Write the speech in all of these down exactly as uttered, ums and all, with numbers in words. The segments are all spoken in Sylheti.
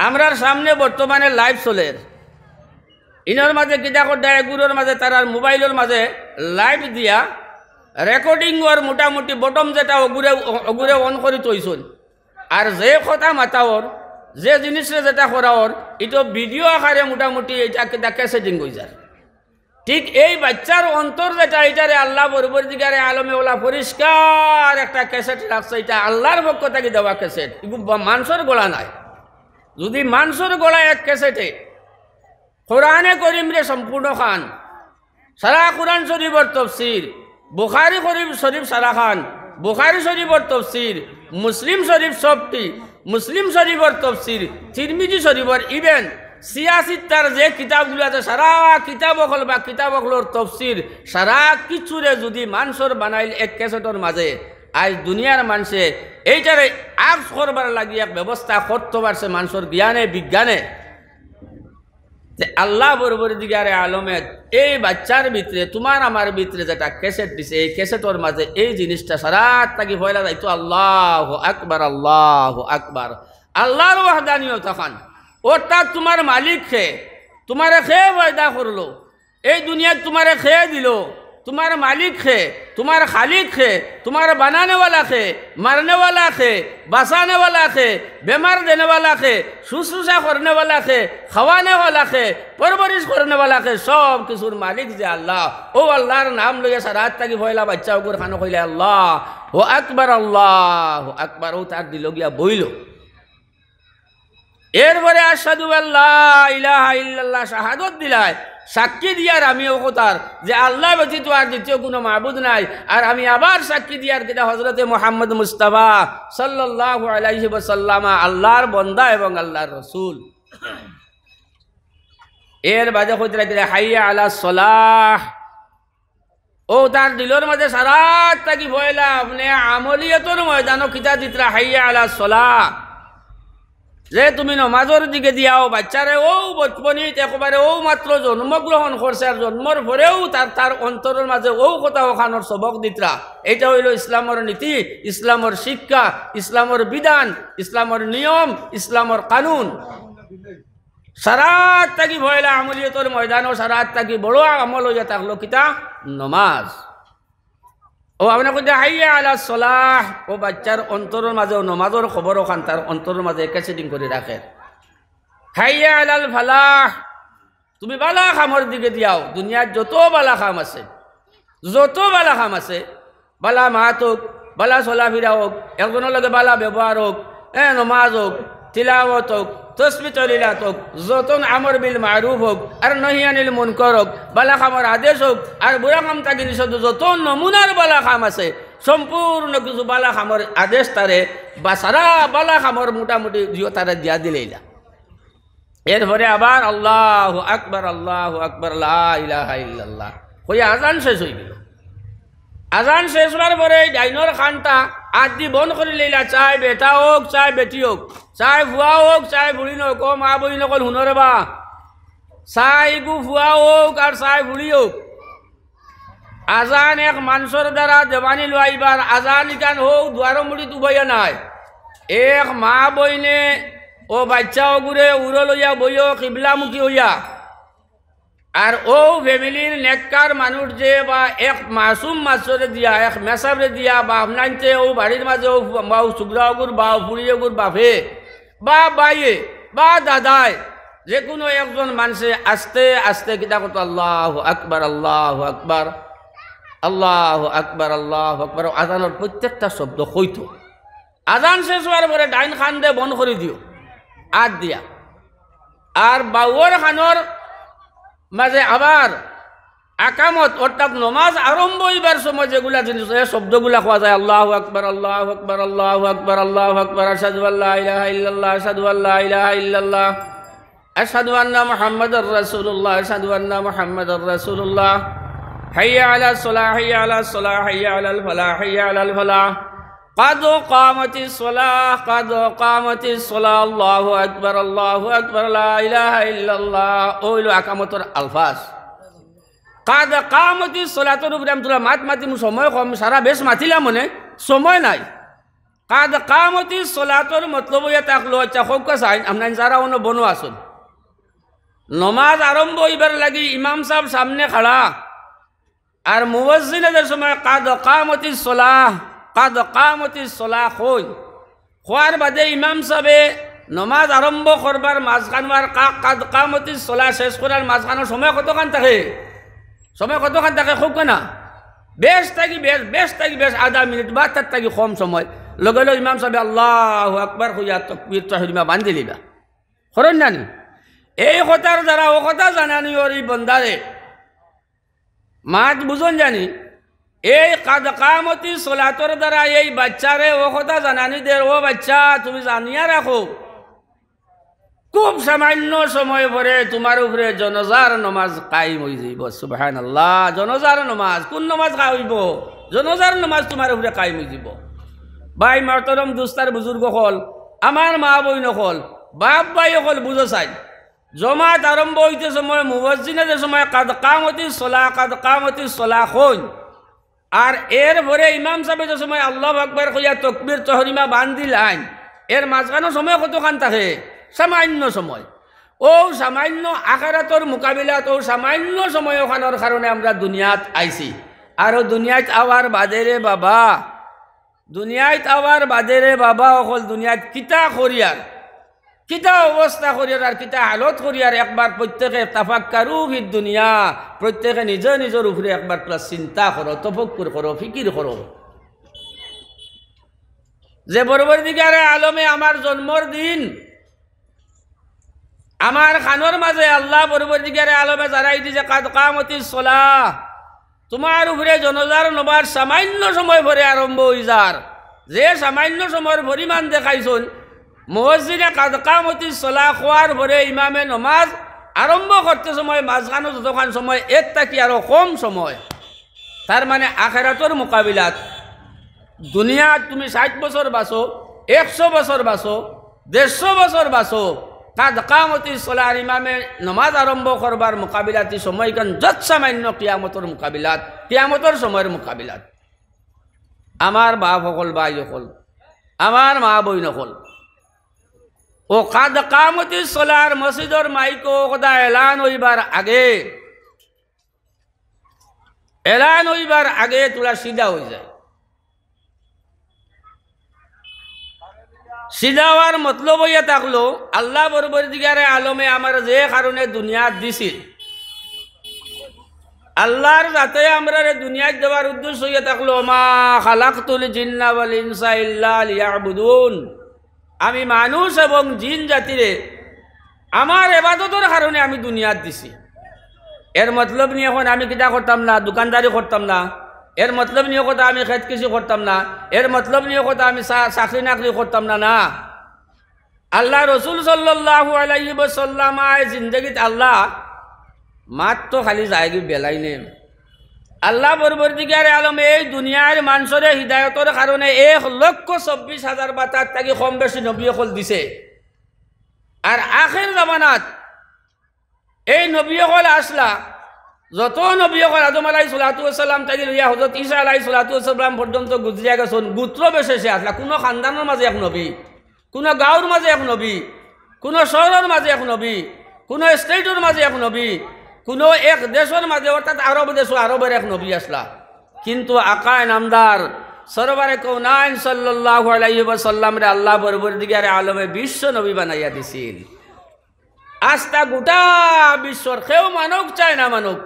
আমরার সামনে বর্তমানে লাইভ চলের। ইনর মাঝে কিতা কররা, এগুলোর মাঝে, তারার মোবাইলর মাঝে লাইভ দিয়া রেকর্ডিং অর মোটামুটি বটম যেটা অগুরে, অগুরে অন করি থইছইন। আর যে কথা মাতা অর, যে জিনিসরে যেটা করা অর, ইটা ভিডিও আকারে মোটামুটি ইটা কিতা ক্যাসেটিং অই যার। ঠিক এই বাচ্চার অন্তর যেটা, ইটারে আল্লাহ পরবর্তীকারে আলমে ওলা পরিষ্কার একটা ক্যাসেট রাখছে, ইটা আল্লাহর পক্ষ থাকি দেওয়া ক্যাসেট, ইগু বা-, মানষর গড়া নায়। যদি মানষর গড়া এক ক্যাসেটে কোরআনে করিমরে সম্পূর্ণ খান, সারা কোরআন শরীফর তফসির, বুখারী শরীফ, শরীফ সারা খান, বুখারী শরীফর তফসির, মুসলিম শরীফ সবটি, মুসলিম শরীফর তফসির, তিরমিজি শরীফর, even সিয়াসিত্তার যে কিতাবগুলো আছে, সারা কিতাব অকল বা কিতাব অকলর তফসির, সারা কিছুরে যদি মানষর বানাইল এক ক্যাসেটর মাঝে, আজ দুনিয়ার মানষে এইটারে আক্স করবার লাগি এক ব্যবস্থা করতে পারছে মানষর জ্ঞানে, বিজ্ঞানে। যে আল্লাহ পরবর্তীকারে আলমে এই বাচ্চার ভিতরে, তোমার আমার ভিতরে যেটা ক্যাসেট দিছে, এই ক্যাসেটর মাঝে এই জিনিসটা সারাত থাকি পয়লা যাইতো, আল্লাহু আকবার, আল্লাহু আকবার। আল্লাহর ওয়াহদানিয়ত খান, অর্থাৎ তোমার মালিক খে, তোমারে খে পয়দা করলো, এই দুনিয়াত তোমারে খে দিল, তোমার মালিক খে, তোমার খালিক খে, তোমার বানানেওয়ালা খে, মারনেওয়ালা খে, বাঁচানেওয়ালা খে, বেমার দেনেওয়ালা খে, শুশ্রূষা করনেওয়ালা খে, খাওয়ানেওয়ালা খে, পরবরিশ করনেওয়ালা খে, সব কিছুর মালিক যে আল্লাহ, ও আল্লাহর নাম লইয়া সারাত থাকি পয়লা বাচ্চা অগুর খানো কইলে আল্লাহ, ও আকবার, আল্লাহ, ও আকবার, ও তার দিল গিয়া বইল। এরপরে আশহাদু আল্লা ইলাহা ইল্লাল্লাহ শাহাদত দিলায়, সাক্ষী দিয়ার আমি ও কথার যে আল্লাহ ব্যতীত আর দ্বিতীয় কোনো মাবুদ নাই, আর আমি আবার সাক্ষী দিয়ার কিতা হযরতে মুহাম্মদ মুস্তাফা সাল্লাল্লাহু আলাইহি ওয়াসাল্লাম আল্লাহর বন্দা এবং আল্লাহর রসুল। এর বাদে কইতরা কিতা, হাইয়া আলা সলাহ। ও তার দিলর মাঝে সারাত থাকি পয়লা আপনে আমলিয়তর ময়দানো কিতা দিতরা, হাইয়া আলা সলাহ। যে তুমি নমাজর দিকে দিয়াও বাচ্চারে, ও বচপনিত একবারে ও মাত্র জন্মগ্রহণ করছে আর জন্মর পরেও তার, তার অন্তরর মাঝে ও কথা ওখানোর সবক দিতরা। এটা হইল ইসলামর নীতি, ইসলামর শিক্ষা, ইসলামর বিধান, ইসলামর নিয়ম, ইসলামর কানুন। সারাত থাকি পয়লা আমলিয়তর ময়দানো সারাত থাকি বড় আমল হইয়া থাকলো কিতা? নমাজ। ও আপনে কইতে হাইয়া আলা সলাহ, ও বাচ্চার অন্তরর মাঝে ও নমাজর খবর ওখান তার অন্তরর মাঝে ক্যাসেটিং করি রাখে। হাইয়া আলাল ফালাহ, তুমি বালা কামর দিকে দিয়াও, দুনিয়ার যত বালা কাম আছে, যত বালা কাম আছে, বালা মাত হোক, বালা চলাফিরা হোক, একজনর লগে বালা ব্যবহার হোক, এ, নমাজ হোক, তিলাওয়াত হোক, তসবি তহলিলাত হোক, যত আমর বিল মারুফ হোক, আর নহি আনিল মুনকর হোক, বালা কামর আদেশ হোক, আর বুরা কাম থাকি নিষেধ, যত নমুনার বালা কাম আছে, সম্পূর্ণ কিছু বালা কামর আদেশ তারে, বা সারা বালা কামর মোটামুটি জিও তারে দিয়া দিলাইলা। এরপরে আবার আল্লাহু আকবার, আল্লাহু আকবার, লা ইলাহা ইল্লাল্লাহ। কইয়া আজান শেষ হই গেল। আজান শেষ হওয়ার পরে এই ডাইনর কানটা আত দি বন্ধ করি লইলা, চাই বেটা হোক, চাই বেটি হোক, চাই ফুয়া হোক, চাই ফুড়ি হোক, ও মা বইন অকল হুনরে বা, চাই গু ফুয়া হোক আর চাই ফুড়ি হোক, আজান এক মানষর দ্বারা দেওয়ানি লইবার আজান ইখান হউ দুয়ারো মুড়িত উবাইয়া নায়। এক মা বইনে ও বাচ্চা অগুরে উরো লইয়া বইও কিবলামুখী হইয়া। আর ও ফ্যামিলির নেককার মানুষ যে বা এক মাসুম মাসরে দিয়া, এক মেসাবরে দিয়া বা আপনাইতে ও বাড়ির মাঝে ও বা ও সুগরা অগুর বা ও ফুড়ি অগুর বাফে বা বাইয়ে বা দাদায় যে কোনো একজন মানষে আস্তে আস্তে কিতা করতো, আল্লাহু আকবার, আল্লাহু আকবার, আল্লাহু আকবার, আল্লাহু আকবার, আজানর প্রত্যেকটা শব্দ কইতো। আজান শেষ হওয়ার পরে ডাইন কান দে বন্ধ করি দিও, আত দিয়া। আর বাউর কানর মাঝে আবার আকামত, অর্থাৎ নমাজ আরম্ভ হইবার সময় যেগুলা জিনিস, এই শব্দগুলা কওয়া যায়, আল্লাহু আকবার, আল্লাহু আকবার, আল্লাহু আকবার, আল্লাহু আকবার, আশহাদু আল্লা ইলাহা ইল্লাল্লাহ, আশহাদু আল্লা ইলাহা ইল্লাল্লাহ, আশহাদু আন্না মুহাম্মাদার রাসূলুল্লাহ, আশহাদু আন্না মুহাম্মাদার রাসূলুল্লাহ, হাইয়া আলাস সালাহ, হাইয়া আলাস সালাহ, হাইয়া আলাল ফালাহ, হাইয়া আলাল ফালাহ, কাদ কামাতিস সালাহ, কাদ কামাতিস সালাহ, আল্লাহু আকবার, আল্লাহু আকবার, লা ইলাহা ইল্লাল্লাহ। ও হইল আকামতর আলফাজ। কাদ কামাতিস সালাতর উপরে আমি থুড়া মাত মাতিমু, সময় কম, সারা বেশ মাতিলাম মনে, সময় নাই। কাদ কামতিস সলাতর মতলব অইয়া থাকলো, আচ্ছা, কউক্কা চাইন, আপনাইন যারা অনো বনো আছইন, নমাজ আরম্ভ অইবার লাগি ইমাম সাব সামনে খাড়া, আর মুয়াজ্জিনে যে সময় কাদ কামতিস সলাহ, কাদ কামতিস সলাহ কইন, কওয়ার বাদে ইমাম সাবে নমাজ আরম্ভ করবার মাঝখানো আর কা-, কাদ কামতিস সলাহ শেষ করার মাঝখানো সময় কতখান থাকে? সময় কতখান থাকে? কউক্কা না? বেশ থাকি বেশ, বেশ থাকি বেশ আধা মিনিট বা তার থাকি কম সময়। লগে লগে ইমাম সাবে আল্লাহু আকবার কইয়া তকবীর তহরিমা বান্ধিলিবা। করইন না নি? এই কথার দ্বারা অউ কথা জানানি অর ই বন্দারে। মাত বুঝইন জানি? এই কাদ কামতিস সলাতর দ্বারা এই বাচ্চারে অউ কথা জানানি দের, "ও বাচ্চা, তুমি জানিয়া রাখো, খুব সামান্য সময় পরে তুমার উপরে জনাজার নমাজ কায়েম অইযিবো।" সুবহানাল্লাহ। জনাজার নমাজ, কুন নমাজ কায়েম অইবো? জনাজার নমাজ তুমার উপরে কায়েম অইযিবো। ভাই মহতরম, দুস্ত আর বুজুর্গ অকল, আমার মা বইন অকল, বাপ ভাই অকল, বুঝো চাই, জমাত আরম্ভ অইতে সময় মুয়াজ্জিনে যে সময় কাদ কামতিস সলাহ, কাদ কামতিস সলাহ কইন, আর এর পরে ইমাম সাবে যে সময় আল্লাহু আকবার কইয়া তকবীর তহরিমা বান্ধিলাইন, এর মাঝখানো সময় কতখান থাকে? সামান্য সময়। অউ সামান্য আখেরাতর মোকাবিলাত, অউ সামান্য সময় অখানর কারণে আমরা দুনিয়াত আইছি। আর অউ দুনিয়াত আওয়ার বাদে রে বাবা, দুনিয়াত আওয়ার বাদে রে বাবা অকল, দুনিয়াত কিতা করিয়ার, কিতা অবস্থা করিয়ার আর কিতা হালত করিয়ার, একবার প্রত্যেকে তাফাক্কারু ফিদ দুনিয়া, প্রত্যেকে নিজর নিজর উপরে একবার plus চিন্তা করো, তফক্কুর করো, ফিকির করো। যে পরবর্তীকালে আলমে আমার জন্মর দিন, আমার কানর মাঝে আল্লাহ পরবর্তীকালে আলমে জানাই দিছে, "কাদ কামতিস সলাহ।" তুমার উপরে জনাজার নমাজ সামান্য সময় পরে আরম্ভ অইযার। যে সামান্য সময়র পরিমাণ দেখাইছইন, মুয়াজ্জিনে "কাদ কামতিস সলাহ" কওয়ার পরে ইমামে নমাজ আরম্ভ করতে সময় মাঝখানো যতখান সময়, এর থাকি আরো কম সময়। তার মানে আখেরাতর মোকাবিলাত, দুনিয়াত তুমি ষাইট বছর বাঁচো, একশো বছর বাঁচো, দেড়শো বছর বাঁচো, কাদ কামতিস সলাহর ইমামে নমাজ আরম্ভ করবার মোকাবিলাত ই সময়খান যৎসামান্য কিয়ামতর মোকাবিলাত, কিয়ামতর সময়র মোকাবিলাত। আমার বাপ অকল, ভাই অকল, আমার মা বইন অকল, অউ কাদ কামতিস সলাহর মসজিদর মাইকো কথা এলান অইবার আগে, এলান অইবার আগে থুড়া সিধা অইযায়। সিধা অওয়ার মতলব অইয়া থাকলো, আল্লাহ পরবর্তীকারে আলমে আমারে যে কারণে দুনিয়াত দিছিল, আল্লাহর জাতে আমরারে দুনিয়াত দেওয়ার উদ্দেশ্য অইয়া থাকলো, "ওমা খালাকতুল জিন্না ওয়াল ইনসা ইল্লা লিয়াবুদুন।" আমি মানুষ এবং জিন জাতিরে আমার এবাদতর কারণে আমি দুনিয়াত দিছি। এর মতলব নি অখন আমি কিতা করতাম না, দোকানদারি করতাম না। এর মতলব নি অখন আমি খেত কৃষি করতাম না। এর মতলব নি অখন আমি চা-, চাকরি নাকরি করতাম না, না। আল্লাহ রসুল সাল্লাল্লাহু আলাইহি ওয়াসাল্লাম আয় জিন্দেগিত আল্লাহ মাত্র খালি যায়গি বেলাইনে। আল্লাহ পরবর্তীকারে আলম এই দুনিয়ার মানষরে হিদায়তর কারণে এক লক্ষ চব্বিশ হাজার বা তার থাকি কম বেশি নবী অকল দিছে। আর আখের জামানাত এই নবী অকল আসলা, যত নবী অকল আদম আলাইহিস সালাতু ওয়াস সালাম থাকি লইয়া হযরত ঈসা আলাইহিস সালাতু ওয়াস সালাম পর্যন্ত গুজরিয়া গেছইন, গোত্র বিশেষে আসলা, কুনু খানদানর মাঝে এক নবী, কুনু গাঁওর মাঝে এক নবী, কুনু শহরর মাঝে এক নবী, কুনু state-অর মাঝে এক নবী, কুনু এক দেশর মাঝে, অর্থাৎ আরব দেশো আরবর এক নবী আসলা। কিন্তু আকায়ে নামদার সরওয়ারে কওনাইন সাল্লাল্লাহু আলাইহি ওয়াসাল্লামরে আল্লাহ পরবর্তীকারে আলমে বিশ্ব নবী বানাইয়া দিছিল। আস্তা গোটা বিশ্বর কেউ মানুক চায় না মানুক,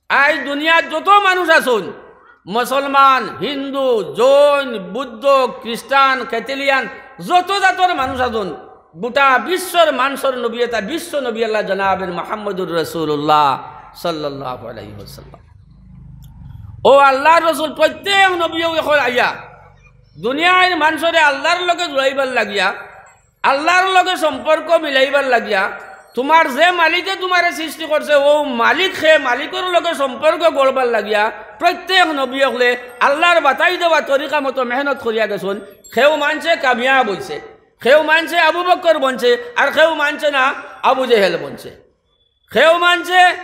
আইজ দুনিয়াত যত মানুষ আছইন, মুসলমান, হিন্দু, জৈন, বুদ্ধ, খ্রিস্টান, ক্যাথলিয়ান, যত জাতর মানুষ আছইন, গোটা বিশ্বর মানষর নবী, এটা বিশ্ব নবী আল্লাহ জনাবের মুহাম্মদুর রাসূলুল্লাহ সাল্লাল্লাহু আলাইহি ওয়াসাল্লাম। অউ আল্লাহর রসুল প্রত্যেক নবী অকল আইয়া দুনিয়ার মানষরে আল্লাহর লগে জুড়াইবার লাগিয়া, আল্লাহর লগে সম্পর্ক মিলাইবার লাগিয়া, তুমার যে মালিকে তুমারে সৃষ্টি করছে, অউ মালিক, হে মালিকর লগে সম্পর্ক গড়বার লাগিয়া প্রত্যেক নবী অকলে আল্লাহর বাতাই দেওয়া তরিকা মতো মেহনত করিয়া গেছইন। কেউ মানষে কামিয়াব অইছে, কেউ মানষে আবু বকর বনছে, আর কেউ মানষে না আবু জেহেল বনছে। কেউ মানষে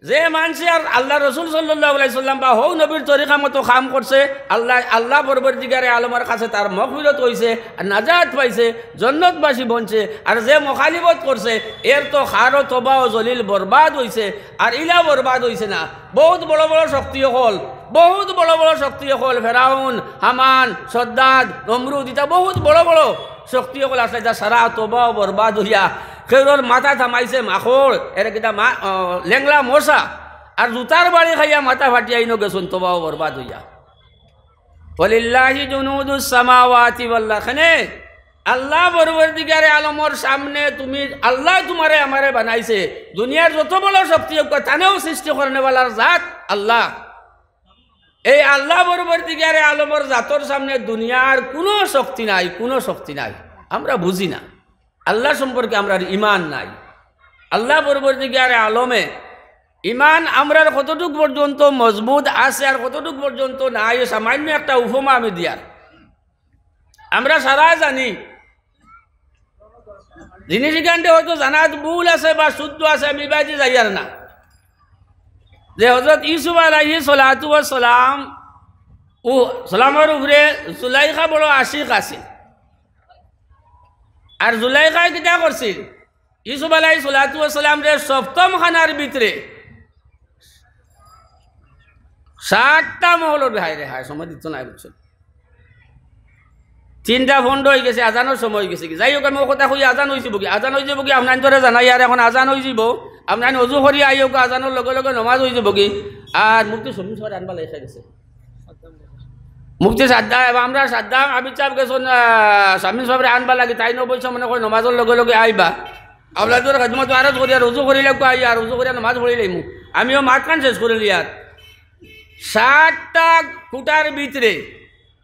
যে মানষে আর আল্লার রসুল সাল্লাল্লাহু আলাইহি সাল্লাম বা হউ নবীর তরিকা মতো কাম করছে, আল্লাহ, আল্লাহ পরবর্তীকারে আলমর কাছে তার মগফিরত অইছে, আর নাজাত পাইছে, জন্নতবাসী বনছে। আর যে মুখালিফত করছে, এর তো খারো তবাহ ও জলিল বরবাদ অইছে, আর ইলা বরবাদ অইছে না। বহুত বড় বড় শক্তি অকল, বহুত বড় বড় শক্তি অকল, ফেরাউন, হামান, সদ্দাদ, নমরুদ, ইতা বহুত বড় বড় শক্তি অকল আছলা, ইতা সারা তবাহ ও বরবাদ অইয়া কেউরর মাথাত হামাইছে মাকড়, এরে কিতা মা-, আহ, লেংলা মশা, আর জুতার বাড়ি খাইয়া মাথা ফাটিয়া ইনো গেছইন তবাহ ও বরবাদ অইয়া। ওয়ালিল্লাহি জুনুদুস সামাওয়াতি ওয়াল আরদ। কেনে? আল্লাহ পরবর্তীকারে আলমর সামনে তুমি, আল্লায় তুমারে আমারে বানাইছে। দুনিয়ার যত বড় শক্তি অউক, তানেও সৃষ্টি করনেওয়ালার জাত আল্লাহ। এই আল্লাহ পরবর্তীকারে আলমর জাতর সামনে দুনিয়ার কুনু শক্তি নাই, কুনু শক্তি নাই। আমরা বুঝি না, আল্লাহ সম্পর্কে আমরার ইমান নাই। আল্লাহ পরবর্তীকারে আলমে ইমান আমরার কতটুক পর্যন্ত মজবুত আছে আর কতটুক পর্যন্ত নাই, সামান্য একটা উপমা আমি দিয়ার। আমরা সারা জানি, জিনিস ইখানতে হয়তো জানাত ভুল আছে বা শুদ্ধ আছে, আমি বাজি যাইয়ার না, যে হযরত ইউসুফ আলাইহিস সালাতু ওয়াস সালাম, ও সালামর উপরে জুলাইখা বড় আশিক আছিল। আর জুলাইখায় কিতা করছিল? ইউসুফ আলাইহিস সালাতু ওয়াস সালামরে সপ্তম খানার ভিতরে সাতটা মহলর, হায় রে হায়, সময় দিত না, বুঝছো? তিনটা পনেরো অইগেছে, আজানর সময় অইগেছে গি। যাই হউক, আমি অউ কথা কই, আজান অইযিবো গি, আজান অইযিবো গি, আপনাইনতরে জানাইয়ার, এখন আজান অইযিবো। আপনাইন অজু করি আইউক্কা, আজানর লগে লগে নমাজ অইযিবো গি। আর মুফতি শামীম সাবরে আনবা লাগি গেছে। মুফতি সাদ্দাম, আমরার সাদ্দাম হাফিজ সাব গেছইন, আহ, শামীম সাবরে আনবা লাগি, তাইন অবশ্য মনে কয় নমাজর লগে লগে আইবা। আপনাইনতর খেদমতো আরজ করিয়ার, অজু করিলাউক্কা, আইয়ার অজু করিয়া নমাজ পড়িলাইমু। আমিও মাতখান শেষ করিলিয়ার। সাতটা কুটার ভিতরে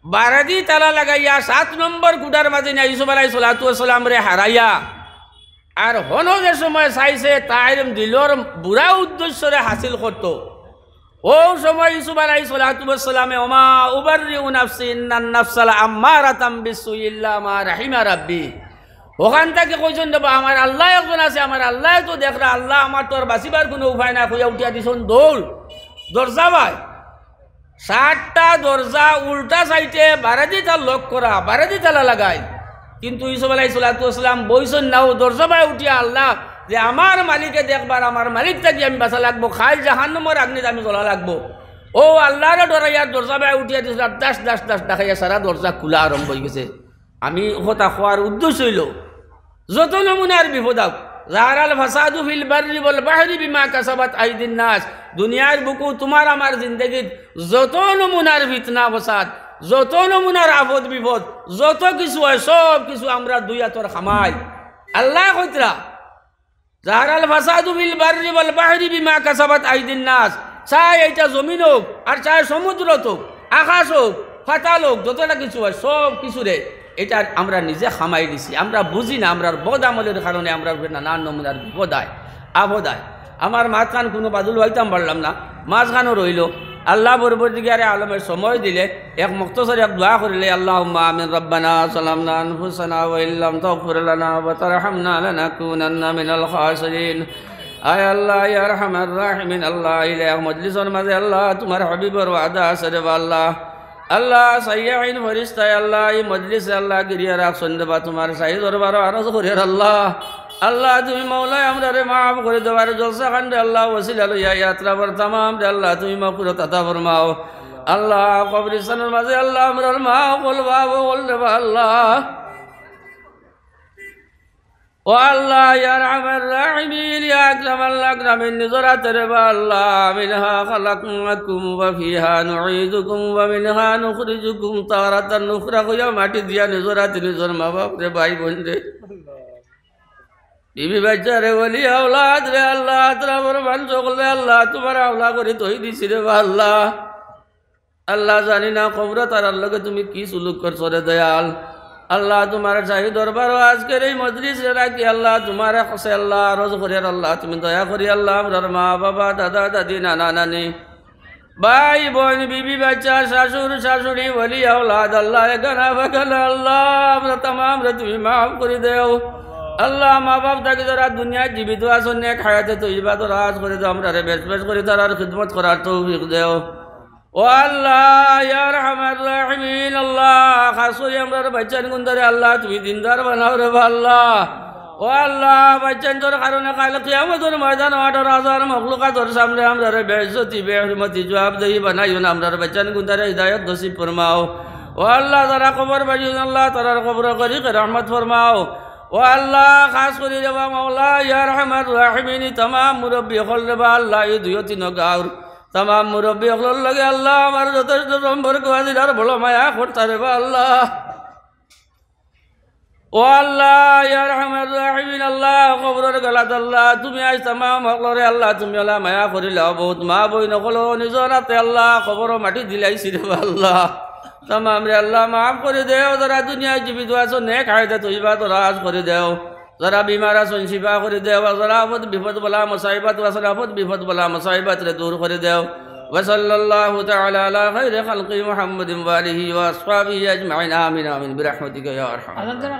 বারাদি তালা লাগাইয়া সাত নম্বর কুটার মাঝে নিয়া ইউসুফ আলাইহিস সালাতু ওয়াস সালামরে হারাইয়া, আর হনো যে সময় চাইছে তাইর দিলর বুরা উদ্দেশ্যরে হাসিল করতো, অউ সময় ইউসুফ আলাইহিস সালাতু ওয়াস সালামে, "ওমা উবাররিউ নাফসি ইন্নান নাফসা লাআম্মারাতাম বিসসুই ইল্লা মা রাহিমা রাব্বি।" অখান থাকি কইছইন, "রে বা, আমার আল্লাহ একজন আছে, আমার আল্লায় তো দেখরা, আল্লাহ আমার তো আর বাঁচিবার কুনু উপায় নাই," কইয়া উঠিয়া দিছইন দৌড়। দরজা বায়, সাতটা দরজা উল্টা সাইডে বারাদি তালা লক করা, বারাদি তালা লাগাইল। কিন্তু ইউসুফ আলাইহিস সালাতু ওয়াস সালাম বইছইন না, অউ দরজা বায় উঠিয়া, "আল্লাহ, যে আমার মালিকে দেখবার, আমার মালিক থাকি আমি বাঁচা লাগবো, কাইল জাহান্নামর আগ্নিত আমি জ্বলা লাগবো।" অউ আল্লাহরে ডরাইয়া দরজা বায় উঠিয়া দিছইন, আর দাস দাস দাস ডাকাইয়া সারা দরজা খুলা আরম্ভ অইগেছে। আমি কথা কওয়ার উদ্দেশ্য অইলো, যত নমুনার বিপদ আউক, জাহারাল ফাসাদু ফিল বাররি ওয়াল বাহরি বিমা কাসাবাত আইদিন নাস। দুনিয়ার বুকো তুমার আমার জিন্দেগিত যত নমুনার ফিতনা ফসাদ, যত নমুনার আপদ বিপদ, যত কিছু অয়, সব কিছু আমরার দুই আতর কামাই। আল্লায় কইতরা, জাহারাল ফাসাদু ফিল বাররি ওয়াল বাহরি বিমা কাসাবাত আইদিন নাস। চায় ইটা জমিন অউক, আর চায় সমুদ্রত অউক, আকাশ অউক, পাতাল অউক, যতটা কিছু অয়, সব কিছুরে ইটা আমরা নিজে কামাই দিছি। আমরা বুঝি না, আমরার বদ আমলর কারণে আমরার উপরে নানান নমুনার বিপদ আয়, আপদ আয়। আমার মাতখান কুনু বাদুল অইতাম পারলাম না, মাঝখানো রইলো। আল্লাহ পরবর্তীকারে আলমে সময় দিলে এক মুখতসর এক দোয়া করিলে, আল্লাহুম্মা আমিন, রব্বানা যালামনা আনফুসানা ওয়া ইল্লাম তাগফির লানা ওয়া তারহামনা লানাকুনান্না মিনাল খাসিরিন। আয় আল্লাহ, ইয়া আরহামার রাহিমিন, আল্লাহ, ইলা এক মজলিসর মাঝে আল্লাহ, তুমার হাবিবর ওয়াদা আছে রে বা আল্লাহ। আল্লাহ, সাইয়্যিন ফিরিস্তায় আল্লাহ, ই মজলিসে আল্লাহ গিরিয়া রাখছইন রে বা, তুমার শাহী দরবারো আরজ করিয়ার আল্লাহ। আল্লাহ, তুমি মাওলায় আমরারে মাফ করি দেও, আর জলসা খানরে আল্লাহ ওসিলা লইয়া ইয়াত্রা বর তামাম রে আল্লাহ, তুমি মাগফিরাত আতা ফরমাও। আল্লাহ, কবরিস্তানর মাঝে আল্লাহ, আমরার মা অকল, বাপ অকল রে বা আল্লাহ। ও আল্লাহ, ইয়া আরহামার রাহিমিন, ইয়া আকরামাল আকরামিন, নিজর আতে রে বা আল্লাহ, মিনহা খালাকনাকুম ওয়া ফিহা নুঈদুকুম ওয়া মিনহা নুখরিজুকুম তারাতান উখরা কইয়া মাটি দিয়া নিজর আতে নিজর মা বাপ রে, ভাই বইন রে, বিবি বাচ্চা রে, ওলি আওলাদ রে আল্লাহ, আত্রা বরমান সকল রে আল্লাহ, তুমার হাওলা করি থই দিছি রে বা আল্লাহ। আল্লাহ, জানি না কবরো তারার লগে তুমি কি সুলুক করছো রে দয়াল। আল্লাহ, তুমার শাহী দরবারো আজকের এই মজলিসরে রাখি আল্লাহ, তুমার কাছে আল্লাহ আরজ করিয়ার আল্লাহ, তুমি দয়া করি আল্লাহ, আমরার মা বাবা, দাদা দাদি, নানা নানি, ভাই বইন, বিবি বাচ্চা, শ্বশুর শাশুড়ি, ওলি আওলাদ আল্লাহ, এখানা বাগানা আল্লাহ, আমরা তামামরে তুমি মাফ করি দেও। আল্লাহ, মা বাপ থাকি যারা দুনিয়াত জীবিত আছইন, নেক হায়াতে তৈবা দরাজ করি দেও, আমরারে বেশ বেশ করি তারার খিদমত করার তৌফিক দেও। ও আল্লাহ, ইয়া আরহামার রাহিমিন, আল্লাহ, খাস করি আমরার বাচ্চাইন গুন্দারে আল্লাহ, তুমি দিনদার বানাও রে বা আল্লাহ। ও আল্লাহ, বাচ্চাইন্তর কারণে কাইল কিয়ামতর ময়দানো আঠারো হাজার মখলুকাতর সামনে আমরারে বেইজ্জতি, বেহুরমতি, জবাবদেহি বানাইও না। আমরার বাচ্চাইন গুন্দারে হিদায়ত নসিব ফরমাও। ও আল্লাহ, যারা কবরবাসী আছইন আল্লাহ, তারার কবরো গরিকে রহমত ফরমাও। ও আল্লাহ, খাস করি রে বা মাওলা, ইয়া আরহামার রাহিমিন, ই তামাম মুরব্বি অকল রে বা আল্লাহ, ই দুইও তিনও গাঁওর তামাম মুরব্বি অকলর লগে আল্লাহ আমার যথেষ্ট সম্পর্ক আছিল আর বড় মায়া করতা রে বা আল্লাহ। ও আল্লাহ, ইয়া আরহামার রাহিমিন, আল্লাহ, কবরর গলাত আল্লাহ, তুমি আইজ তামাম অকলরে আল্লাহ, তুমি আল্লাহ মায়া করিলাও। বউত মা বইন অকল নিজর আতে আল্লাহ কবরো মাটি দিলাইছি রে বা আল্লাহ। তামামরে আল্লাহ মাফ করি দেও, যারা দুনিয়াত জীবিত আছইন নেক হায়াতে তৈবা দরাজ করি দেও। যারা বিমার আছইন শিফা করি দেও, আর যারা আপদ বিপদ বালা মুসাইবাত আছইন, আপদ বিপদ বালা মুসাইবাতরে দূর করি দেও। وصلى الله تعالى على خير خلقه محمد وآله وأصحابه أجمعين. آمين، آمين، برحمتك يا أرحم الراحمين.